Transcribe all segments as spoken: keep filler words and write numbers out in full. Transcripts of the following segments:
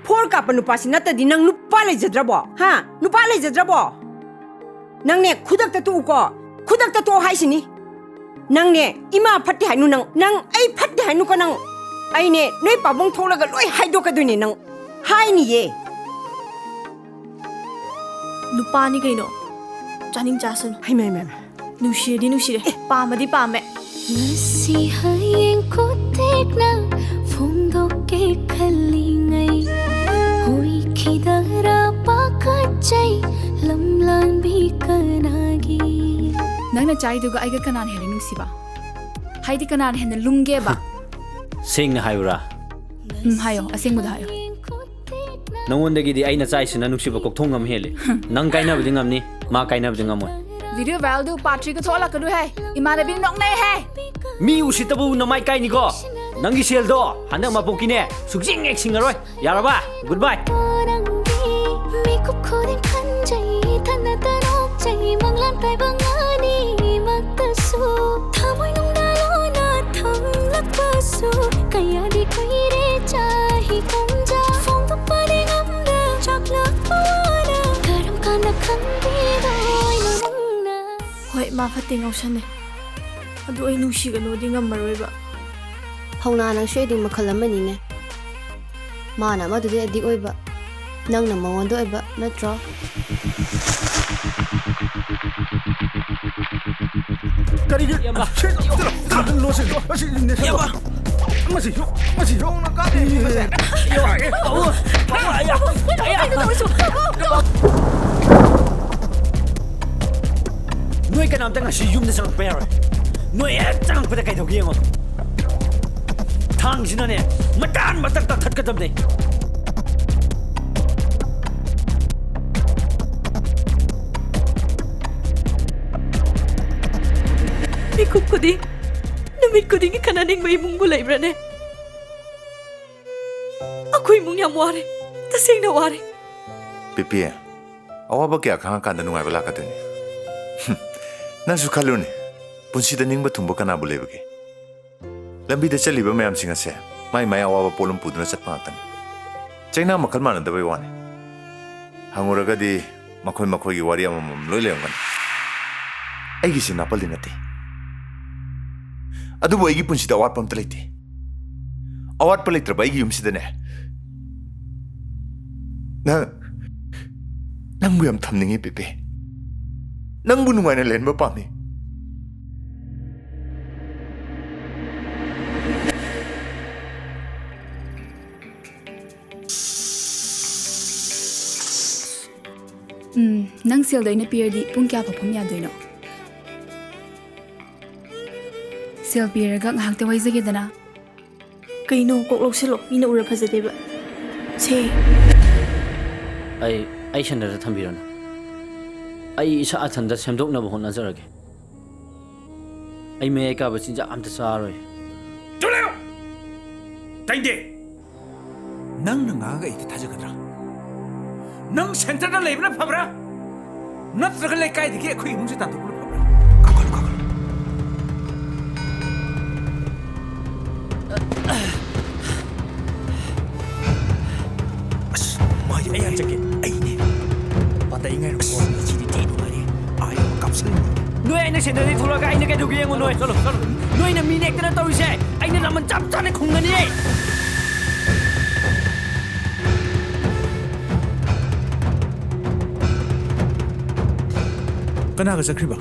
Four ꯀꯥꯞꯄ ꯅꯨꯄꯥꯁꯤ ꯅꯠꯇꯗꯤ ꯅꯪ ꯅꯨꯄꯥ ꯂꯩꯖꯗ꯭ꯔꯕꯣ? ꯍꯥ? ꯅꯨꯄꯥ ꯂꯩꯖꯗ꯭ꯔꯕꯣ? ꯅꯪꯅꯦ, ꯈꯨꯗꯛꯇ ꯇꯣꯛꯎꯀꯣ꯫ ꯈꯨꯗꯛꯇ ꯇꯣꯛꯑꯣ ꯍꯥꯏꯁꯤꯅꯤ꯫ ꯅꯪꯅꯦ, ꯏꯃꯥ ꯐꯠꯇꯦ ꯍꯥꯏꯅꯨ ꯅꯪ꯫ ꯅꯪ ꯑꯩ ꯐꯠꯇꯦ ꯍꯥꯏꯅꯨꯀꯣ ꯅꯪ꯫ ꯑꯩꯅꯦ, ꯅꯣꯏ ꯄꯥꯕꯨꯡ ꯊꯣꯛꯂꯒ ꯂꯣꯏ ꯍꯥꯏꯗꯣꯛꯀꯗꯣꯏꯅꯦ ꯅꯪ꯫ ꯍꯥꯏꯅꯤꯌꯦ꯫ ꯅꯨꯄꯥꯅꯤ ꯀꯩꯅꯣ꯫ ꯆꯥꯅꯤꯡ ꯆꯥꯁꯅꯨ꯫ ꯍꯩꯃꯥ, ꯍꯩꯃꯥ, ꯍꯩꯃꯥ꯫ ꯅꯨꯡꯁꯤꯔꯗꯤ ꯅꯨꯡꯁꯤꯔꯦ, ꯄꯥꯝꯃꯗꯤ ꯄꯥꯝꯃꯦ꯫ ꯉꯁꯤ ꯍꯌꯦꯡ ꯈꯨꯠ ꯊꯦꯛꯅ ꯐꯣꯡꯗꯣꯛꯀꯦ ꯈꯜꯂꯤꯉꯩ, ꯍꯨꯏꯈꯤꯗꯔꯥ ꯄꯥꯈꯠꯆꯩ ꯂꯝꯂꯥꯟꯕꯤ ꯀꯅꯥꯒꯤ? ꯅꯪꯅ ꯆꯥꯏꯗꯨꯒ ꯑꯩꯒ ꯀꯅꯥꯅ ꯍꯦꯟꯅ ꯅꯨꯡꯁꯤꯕ? ꯍꯥꯏꯗꯤ ꯀꯅꯥꯅ ꯍꯦꯟꯅ ꯂꯨꯝꯒꯦꯕ? ꯁꯦꯡꯅ ꯍꯥꯏꯌꯨꯔꯥ? ꯎꯝ, ꯍꯥꯏꯌꯣ, ꯑꯁꯦꯡꯕꯗꯣ ꯍꯥꯏꯌꯣ꯫ ꯅꯉꯣꯟꯗꯒꯤꯗꯤ ꯑꯩꯅ ꯆꯥꯏꯁꯤꯅ ꯅꯨꯡꯁꯤꯕ ꯀꯣꯛꯊꯣꯡ ꯉꯝ ꯍꯦꯜꯂꯤ꯫ ꯅꯪ ꯀꯥꯏꯅꯕꯗꯤ ꯉꯝꯅꯤ, ꯃꯥ ꯀꯥꯏꯅꯕꯗꯤ ꯉꯝꯃꯣꯏ꯫ ꯚꯤꯗꯤꯑꯣ ꯚꯥꯏꯔꯦꯜꯗꯨ ꯄꯥꯔꯠ ꯊ꯭ꯔꯤꯒ ꯊꯣꯛꯍꯜꯂꯛꯀꯅꯨꯍꯦ꯫ ꯏꯃꯥꯟꯅꯕꯤꯅ ꯅꯣꯛꯅꯩꯍꯦ꯫ ꯃꯤ ꯎꯁꯤꯠꯇꯕꯕꯨ ꯅꯃꯥꯏ ꯀꯥꯏꯅꯤꯀꯣ꯫ ꯅꯪꯒꯤ ꯁꯦꯜꯗꯣ ꯍꯟꯗꯛ ꯃꯄꯣꯛꯀꯤꯅꯦ ꯁꯨꯛꯆꯤꯡ ꯍꯦꯛ ꯁꯤꯡꯉꯔꯣꯏ꯫ ꯌꯥꯔꯕ? ꯒꯨꯗ ꯕꯥꯏ꯫ ꯅꯪꯗꯤ ꯃꯤꯀꯨꯞ ꯈꯨꯗꯤꯡ ꯈꯟꯖꯩ, ꯏꯊꯟꯗꯇ ꯅꯣꯛꯆꯩ, ꯃꯪꯂꯥꯟ ꯇꯥꯏꯕꯪ ꯑꯅꯤꯃꯛꯇꯁꯨ꯫ ꯊꯃꯣꯏꯅꯨꯡꯗ ꯂꯣꯟꯅ ꯊꯝꯂꯛꯄꯁꯨ ꯀꯌꯥꯗꯤ ꯀꯨꯏꯔꯦ, ꯆꯍꯤ ꯀꯨꯝꯖꯥ꯫ ꯐꯣꯡꯗꯣꯛꯄꯗꯤ ꯉꯝꯗꯦ ꯆꯥꯛꯂꯛꯄ ꯋꯥꯅ, ꯀꯔꯝ ꯀꯥꯟꯗ ꯈꯪꯕꯤꯗꯣꯏꯅꯣ ꯅꯪꯅ? ꯍꯣꯏ, ꯃꯥ ꯐꯠꯇꯦ, ꯉꯥꯎꯁꯟꯅꯩ꯫ ꯑꯗꯨ ꯑꯩ ꯅꯨꯡꯁꯤꯒꯅꯨꯗꯤ ꯉꯝꯃꯔꯣꯏꯕ꯫ ꯊꯧꯅꯥ ꯅꯪꯁꯨ ꯑꯦꯗꯤꯛ ꯃꯈꯜ ꯑꯃꯅꯤꯅꯦ꯫ ꯃꯥꯅ ꯑꯃꯗꯨꯗ ꯑꯦꯗꯤꯛ ꯑꯣꯏꯕ, ꯅꯪꯅ ꯃꯉꯣꯟꯗ ꯑꯣꯏꯕ ꯅꯠꯇ꯭ꯔꯣ? ꯀꯔꯤꯒꯤ? ꯏꯌꯥꯝꯕ꯫ ꯁꯤ, ꯁꯤ, ꯁꯤ, ꯂꯣꯁꯤ, ꯑꯁꯤ, ꯅꯦꯁꯟꯗꯣ꯫ ꯏꯌꯥꯝꯕ꯫ ꯃꯁꯤ, ꯃꯁꯤ꯫ ꯅꯣꯡꯅ ꯀꯥꯞꯄꯦ, ꯃꯁꯦ꯫ ꯅꯣꯏ ꯀꯅꯥꯝꯇ ꯉꯁꯤ ꯌꯨꯝꯗ ꯆꯪꯉꯛꯄ ꯌꯥꯔꯣꯏ꯫ ꯅꯣꯏ ꯍꯦꯛ ꯆꯪꯉꯛꯄꯗ ꯀꯩꯗꯧꯒꯦ ꯌꯦꯡꯉꯣ꯫ ꯊꯥꯡꯁꯤꯅꯅꯦ, ꯃꯇꯥꯟ ꯃꯇꯛ ꯀꯛꯊꯠꯀꯗꯕꯅꯦ꯫ ꯃꯤꯀꯨꯞ ꯈꯨꯗꯤꯡ, ꯅꯨꯃꯤꯠ ꯈꯨꯗꯤꯡꯒꯤ ꯈꯠꯅꯅꯤꯡꯕ ꯏꯃꯨꯡꯕꯨ ꯂꯩꯕ꯭ꯔꯅꯦ? ꯑꯩꯈꯣꯏ ꯏꯃꯨꯡ ꯌꯥꯝ ꯋꯥꯔꯦ, ꯇꯁꯦꯡꯅ ꯋꯥꯔꯦ꯫ ꯄꯤꯄꯤ, ꯑꯋꯥꯕ ꯀꯌꯥ ꯈꯪꯉꯀꯥꯟꯗ ꯅꯨꯡꯉꯥꯏꯕ ꯂꯥꯛꯀꯗꯣꯏꯅꯤ꯫ ꯍꯨꯝ, ꯅꯪꯁꯨ ꯈꯜꯂꯨꯅꯦ, ꯄꯨꯟꯁꯤꯗ ꯅꯤꯡꯕ ꯊꯨꯡꯕ ꯀꯅꯥꯕꯨ ꯂꯩꯕꯒꯦ? ꯂꯝꯕꯤꯗ ꯆꯠꯂꯤꯕ ꯃꯌꯥꯝꯁꯤꯡ ꯑꯁꯦ ꯃꯥꯏ ꯃꯥꯏ ꯑꯋꯥꯕ ꯄꯣꯠꯂꯨꯝ ꯄꯨꯗꯨꯅ ꯆꯠꯄ ꯉꯥꯛꯇꯅꯤ꯫ ꯆꯩꯅꯥ ꯃꯈꯜ ꯃꯥꯟꯅꯗꯕꯩ ꯋꯥꯅꯤ꯫ ꯍꯪꯉꯨꯔꯒꯗꯤ ꯃꯈꯣꯏ ꯃꯈꯣꯏꯒꯤ ꯋꯥꯔꯤ ꯑꯃꯃꯝ ꯂꯣꯏ ꯂꯩꯔꯝꯒꯅꯤ꯫ ꯑꯩꯒꯤꯁꯤ ꯅꯥꯄꯜꯗꯤ ꯅꯠꯇꯦ꯫ ꯑꯗꯨꯕꯨ ꯑꯩꯒꯤ ꯄꯨꯟꯁꯤꯗ ꯑꯋꯥꯠꯄ ꯑꯝꯇ ꯂꯩꯇꯦ꯫ ꯑꯋꯥꯠꯄ ꯂꯩꯇ꯭ꯔꯕ ꯑꯩꯒꯤ ꯌꯨꯝꯁꯤꯗꯅꯦ, ꯅꯪ, ꯅꯪꯕꯨ ꯌꯥꯝ ꯊꯝꯅꯤꯡꯉꯤ, ꯄꯦꯄꯦ꯫ ꯅꯪꯕꯨ ꯅꯨꯡꯉꯥꯏꯅ ꯂꯩꯍꯟꯕ ꯄꯥꯝꯃꯤ꯫ ꯎꯝ, ꯅꯪ ꯁꯦꯜꯗꯣ ꯑꯩꯅ ꯄꯤꯔꯗꯤ ꯄꯨꯡ ꯀꯌꯥ ꯐꯥꯎ ꯐꯝ ꯌꯥꯗꯣꯏꯅꯣ? ꯁꯦꯜ ꯄꯤꯔꯒ ꯉꯥꯏꯍꯥꯛꯇ ꯋꯥꯏꯖꯒꯦꯗꯅ꯫ ꯀꯩꯅꯣ, ꯀꯣꯛ ꯂꯧꯁꯤꯜꯂꯣ, ꯃꯤꯅ ꯎꯔ ꯐꯖꯗꯦꯕ꯫ ꯁꯦ꯫ ꯑꯩ, ꯑꯩ ꯁꯦꯟꯅꯔ ꯊꯝꯕꯤꯔꯣꯅꯦ꯫ ꯑꯩ ꯏꯁꯥ ꯏꯊꯟꯇ ꯁꯦꯝꯗꯣꯛꯅꯕ ꯍꯣꯠꯅꯖꯔꯒꯦ꯫ ꯑꯩ ꯃꯌꯥꯏ ꯀꯥꯕ ꯆꯤꯟꯖꯥꯛ ꯑꯝꯇ ꯆꯥꯔꯣꯏ꯫ ꯆꯠꯂꯣ! ꯇꯥꯏꯗꯦ! ꯅꯪꯅ ꯉꯥꯡꯉꯒ ꯑꯩꯗꯤ ꯊꯥꯖꯒꯗ꯭ꯔꯥ? ꯅꯪ ꯁꯦꯟꯇꯔꯗ ꯂꯩꯕꯅ ꯐꯕ꯭ꯔꯥ? ꯅꯠꯇ꯭ꯔꯒ ꯂꯩꯀꯥꯏꯗꯒꯤ ꯑꯩꯈꯣꯏ ꯏꯃꯨꯡꯁꯦ ꯇꯥꯟꯊꯣꯛꯄꯅ ꯐꯕ꯭ꯔꯥ? ꯀꯥꯈꯠꯂꯨ, ꯀꯥꯈꯠꯂꯨ꯫ ꯑꯁ, ꯃꯥ ꯌꯧꯔꯦ꯫ ꯑꯩ ꯍꯥꯟ ꯆꯠꯀꯦ꯫ ꯑꯩꯅꯦ꯫ ꯄꯥꯟꯗ, ꯑꯩ ꯉꯥꯏꯔꯝꯃꯨꯀꯣ꯫ ꯑꯁ, ꯉꯁꯤꯗꯤ ꯊꯤ ꯅꯨꯡꯉꯥꯏꯔꯦ꯫ ꯑꯥ ꯌꯧꯔ ꯀꯥꯞꯁꯤꯜꯂꯨꯔꯒꯦ꯫ ꯅꯣꯏ ꯑꯩꯅ ꯁꯦꯟꯗꯔꯗꯒꯤ ꯊꯣꯛꯂꯛꯑꯒ ꯑꯩꯅ ꯀꯩꯗꯧꯒꯦ ꯌꯦꯡꯉꯨ ꯅꯣꯏ꯫ ꯆꯠꯂꯣ, ꯆꯠꯂꯣ, ꯆꯠꯂꯣ꯫ ꯅꯣꯏꯅ ꯃꯤ ꯅꯦꯛꯇꯅ ꯇꯧꯔꯤꯁꯦ ꯑꯩꯅ ꯂꯃꯟ ꯆꯞ ꯆꯥꯅ ꯈꯨꯝꯒꯅꯤꯌꯦ꯫ ꯀꯅꯥꯒ ꯆꯠꯈ꯭ꯔꯤꯕ?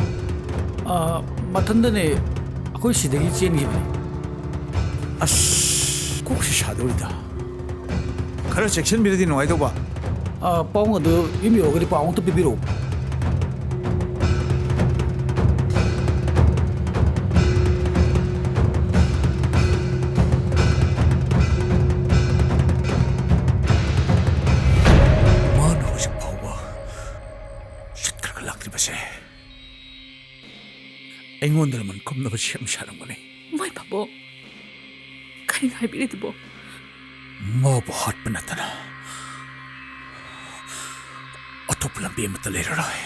ꯑꯥ, ꯃꯊꯟꯗꯅꯦ꯫ ꯑꯩꯈꯣꯏ ꯁꯤꯗꯒꯤ ꯆꯦꯟꯈꯤꯕꯅꯦ꯫ ꯑꯁ, ꯀꯣꯛꯁꯤ ꯁꯥꯗꯧꯔꯤꯗ꯫ ꯈꯔ ꯆꯦꯛꯁꯤꯟꯕꯤꯔꯗꯤ ꯅꯨꯡꯉꯥꯏꯗꯧꯕ꯫ ꯑꯥ, ꯄꯥꯕꯨꯡ ꯑꯗꯨ ꯌꯨꯝ ꯌꯧꯔꯒꯗꯤ ꯄꯥꯎ ꯑꯃꯨꯛꯇ ꯄꯤꯕꯤꯔꯛꯎ꯫ ꯃꯥꯅ ꯍꯧꯖꯤꯛ ꯐꯥꯎꯕ ꯆꯠꯈ꯭ꯔꯒ ꯂꯥꯛꯇ꯭ꯔꯤꯕꯁꯦ ꯑꯩꯉꯣꯟꯗ ꯂꯃꯟ ꯈꯨꯝꯅꯕ ꯁꯦꯝ ꯁꯥꯔꯝꯒꯅꯤ꯫ ꯃꯣꯏ ꯄꯥꯕꯨꯡ, ꯀꯔꯤꯅꯣ ꯍꯥꯏꯕꯤꯔꯤꯗꯨꯕꯣ? ꯃꯥꯕꯨ ꯍꯥꯠꯄ ꯅꯠꯇꯅ ꯑꯇꯣꯞꯄ ꯂꯝꯕꯤ ꯑꯃꯠꯇ ꯂꯩꯔꯔꯣꯏ꯫